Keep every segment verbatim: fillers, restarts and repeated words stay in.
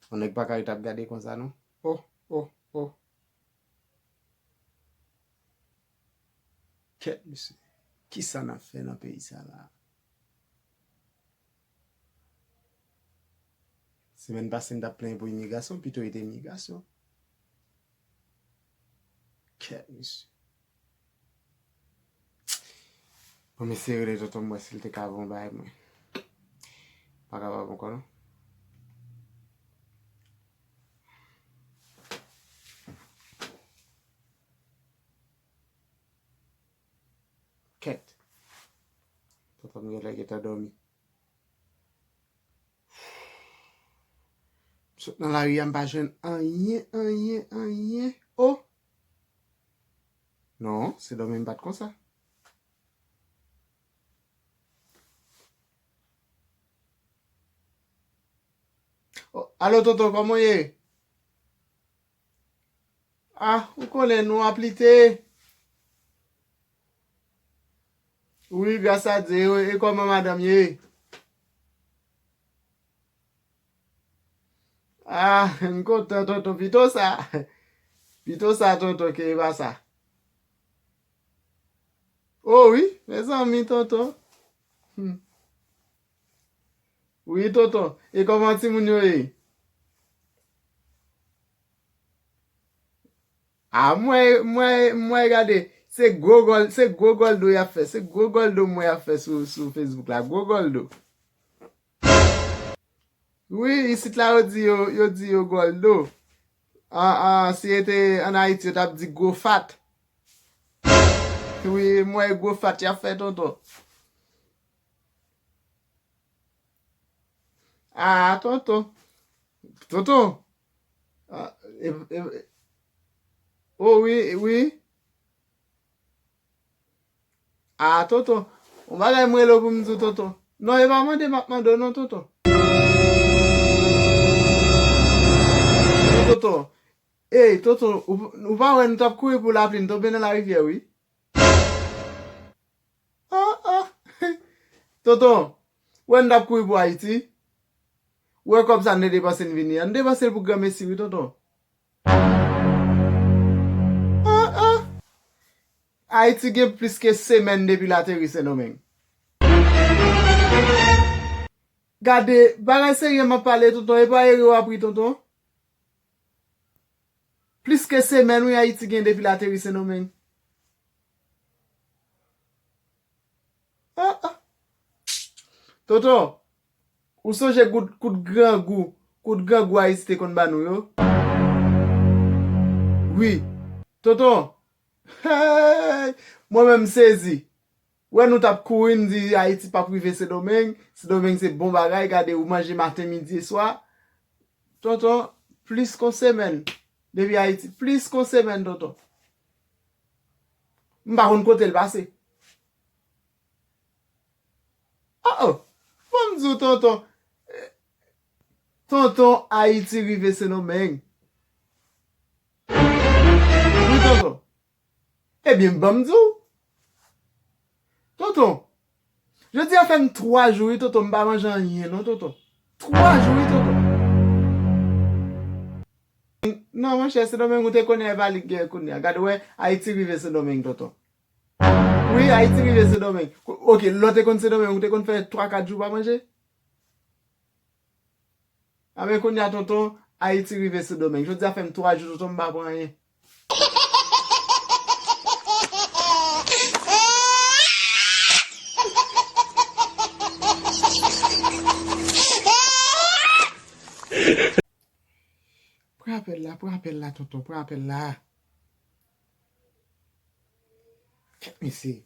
Yon nèg pa ka ret ap gade konsa non. Oh, oh, oh. Kèt, mesye. Kisa n ap fè nan peyi sa la? Semèn pase, m t ap plenyen pou imigrasyon, pito rete imigrasyon. Kèt, mesye. Bon, m eseye rele tonton m wè si l te ka voye yon bagay pou mwen. Pa kapab ankò, non. Kèt. Tonton m genlè gentan dòmi. M sot nan lari a, m pa jwenn anyen, anyen, anyen. Oh! Non, Sendomeng pa t konsa. Oh, alo, tonton, kòman w ye? Ah, ou konnen nou ap lite. Wi, gras a Dye, e kòman madanm ye? Ah, m kontan, tonton, pito sa. Pito sa, tonton, ke e pa sa. Oh wi, mezanmi, tonton. Hmm. Wi, tonton. E kòman timoun yo ye? Ah, mwen, mwen, mwen gade. Se gwo gòl, se gwo gòl do y ap fè. Se gwo gòl do mwen y ap fè sou, sou Facebook la. Gwo gòl do. Wi, isit la yo di yo, yo di yo gòl do. An, an, si e te ann Ayiti, yo t ap di gwo fat. Wi, mwen gwo fat y ap fè, tonton. Ah, tonton. Tonton. Ah, e, e, oh, wi, wi. Ah, tonton. Yon bagay m rele w pou m di w, tonton. Non, e pa mande m ap mande w, non, tonton. Non, tonton. Ey, tonton, ou, ou pa wè nou t ap kouri pou lapli, n tonbe nan larivyè, wi. Ah, ah. Tonton, ou wè n t ap kouri pou Ayiti. Ou wè kòb sa n te depanse n vini an. N depanse l pou granmesi, wi, tonton. Ah, ah. Ayiti gen plis ke semèn depi l ateri Sendomeng. Gade, bagay serye m ap pale, tonton. E pa ere w ap ri, tonton. Plis ke semèn, wi, Ayiti gen depi l ateri Sendomeng. Ah, ah. Tonton, ou sonje kout, kout grangou, kout grangou Ayiti te konn ba nou yo? Wi. Tonton, hey, mwen menm m sezi. Wè nou t ap kouri, n di Ayiti p ap rive Sendomeng. Sendomeng se bon bagay, gade ou manje maten, midi e swa. Tonton, plis ke yon semèn depi Ayiti. Plis ke yon semèn, tonton. M pa konn kote l pase. Oh, oh. Bon, m di w, tonton. Tonton, Ayiti rive Sendomeng. Wi, tonton. Ebyen, ban m di w. Tonton, jodi a fè m twa jou, wi, tonton, m pa manje anyen, non, tonton. Twa jou, wi, tonton. Non, monchè, Sendomeng ou te konnen e pa li k gen kounye a. Gade, wè, Ayiti rive Sendomeng, tonton. Wi, Ayiti rive Sendomeng. Ko-, oke, lè w te konn Sendomeng, ou te konn fè twa, kat jou pa manje? Anben, kounye a, tonton, Ayiti rive Sendomeng. Jodi a fè m twa jou, tonton, m pa pran anyen. Pran apèl la, pran apèl la, tonton, pran apèl la. Kèt mesye.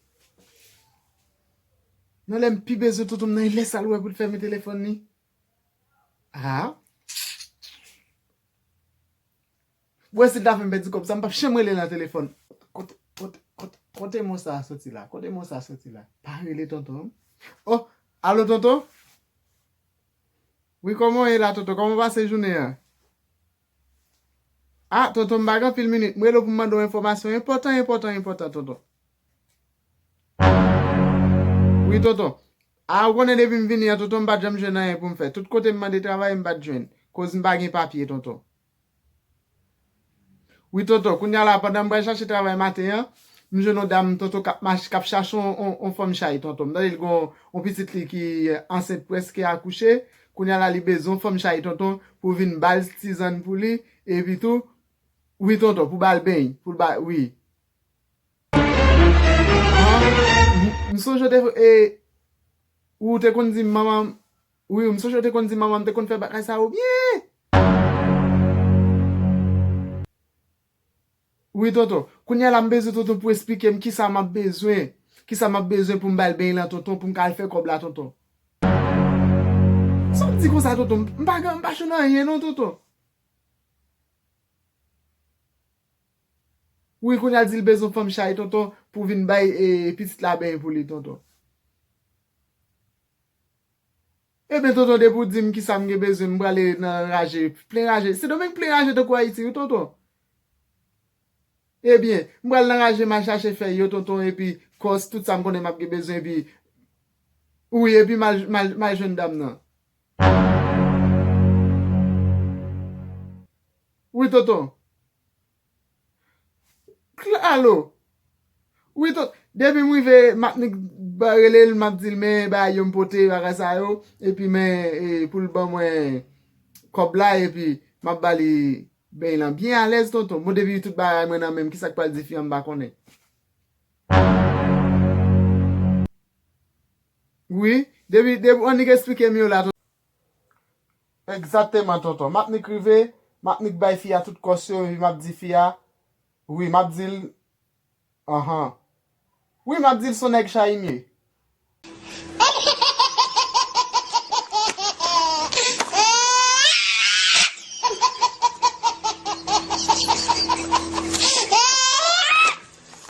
Nan lè m pi bezwen tonton m nan, e lè sa l wè pou l fèmen telefòn li. Ah. Bon, si l ta fè m pèdi kòb sa, m p ap janm rele nan telefòn. Kote, kote, kote, kote mo sa a soti la? Kote mo sa a soti la? Pa rele tonton. Oh, alo tonton? Wi, kòman w ye la, tonton? Kòman w pase jounen an? Ah, tonton, m pa gen anpil minit. M rele w pou m mande w enfòmasyon enpòtan, enpòtan, enpòtan, tonton. Wi, tonton. Ah, ou konnen depi m vini an, tonton, m pa t janm jwenn anyen pou m fè. Tout kote m mande travay, m pa t jwenn. Koz m pa gen papye, tonton. Wi, tonton, kounye a la, pandan m pral chache travay maten an, m jwenn yon dam, tonton, k ap mache, k ap chache yon, yon, yon fanm chay, tonton. M tande l gen yon, yon pitit li ki ansent, prèske akouche. Kounye a la, li bezwen yon fanm chay, tonton, pou vin ba l tizann pou li. Epi tou, wi, tonton, pou ba l beny, pou l ba, wi. M, m sonje w te, e, ou te konn di m manman m, wi, m sonje w te konn di m manman m te konn fè bagay sa yo byen. Wi, tonton. Kounye a la, m bezwen tonton pou esplike m kisa m ap bezwen. Kisa m ap bezwen pou m ba l beny lan, tonton, pou m ka al fè kòb la, tonton. Sa w di konsa, tonton? M pa, m pa jwenn anyen, non, tonton. Wi, kounye a l di l bezwen fanm chay, tonton, pou vin bay, e, pitit la beny pou li, tonton. Ebyen, tonton, depi w di m kisa m gen bezwen, m prale nan raje, plen raje. Sendomeng plen raje tankou Ayiti, wi, tonton. Ebyen, m pral nan raje, m al chache fèy yo, tonton, epi kòs, tout sa m konnen m ap gen bezwen, epi, wi, epi m al, m al, m al jwenn dam nan. Wi, tonton. Kla-, alo. Wi, tonton. Depi m rive, Matnik ba rele l, m ap di l, men bagay yo m pote, bagay sa yo. Epi, men, e, pou l ban mwen kòb la, epi m ap ba li beny lan byen alèz, tonton. Bon, depi tout bagay mwen nan men m, kisa k pral di fi an, m pa konnen. Wi, depi, depi, annik esplike m yo la, tonton. Egzakteman, tonton. Matnik rive, Matnik bay fi a tout kòs yo, epi m ap di fi a, wi, m ap di l, anhan. Wi, m ap di l se yon nèg chay m ye.